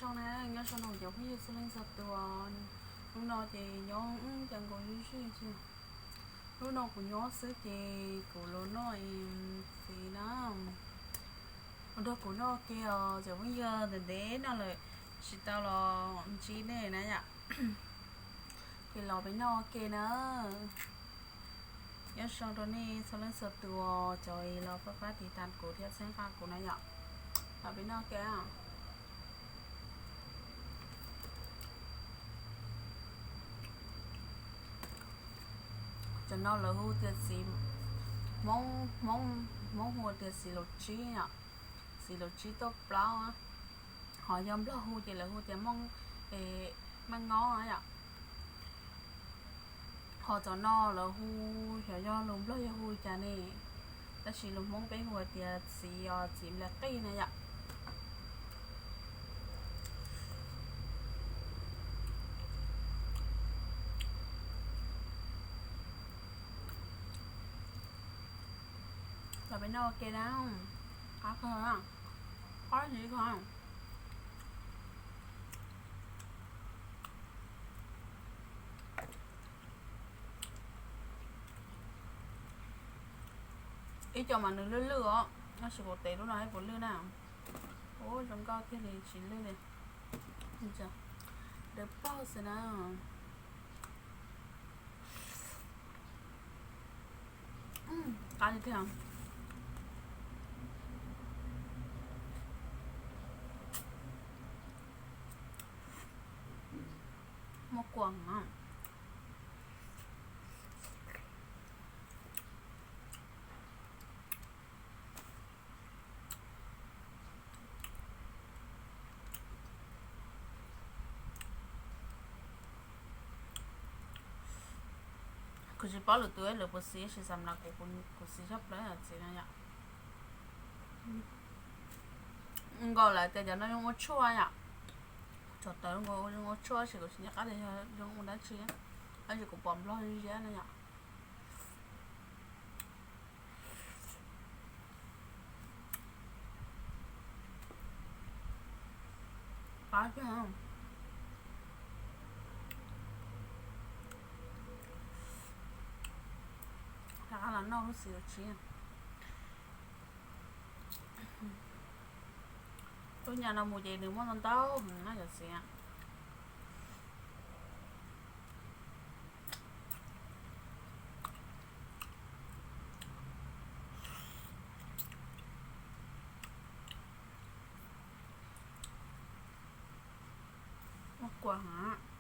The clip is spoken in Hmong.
Zoo na, nyob zoo na cov phooj ywg txhua leej txhua tus. Hnub no ces nyob ib co nkaus ib zig xwb. Hnub no kuv nyob xwb ces kuv los noj txiv na. Ua rau kuv noj ua ke os cov phooj ywg, ntev ntev no lawm tsis tau los ntsib nej na yom. Ces los peb noj ua ke na. Nyob zoo rau nej txhua leej txhua tus cov los pab pab tiv tas kuv thiab txhawb nqa kuv na yom. Los peb noj ua ke. Cov no lawv hu tias txiv, Hmoob, Hmoob hu tias txiv laus tsib yom, txiv laus tsib tuaj plaub. Ho yog Nplog hu ces lawv hu tias mooj, meej ngob yom. Ho cov no lawv hu, xyov yog lus Nplog yog hu cas ne, tab sis lus Hmoob peb hu tias txiv os, txiv nplaim qij na yom. Los peb noj ua ke na. Qab kawg, qab ntsis kho. Ib co mas nws lwj lwj os, tab sis kuv tev lub no puas lwj na. Ub, zoo nkauj thiaj li tsis lwj li. Dawb paug xwb na. Qab tiag tiag. Muaj kua heev. Kuv tsis paub lwm tus lawv puas xis, tab sis xam na kuv, kuv xis tshaj plaws txiv no yom. Nkaus lawv tias cov no zoo ua tshuaj yom. Txog tawv nkaus zoo ua tshuaj, tab sis kuv tsis nco qab tias yog zoo ua dab tsi, tab sis kuv pom Nplog ziab no yom. Qab kawg. Rov qab los noj lub xis laus tsib. Lub nyam no mus ces nws muaj ntau ntau heev na cov txiv. Muaj kua heev.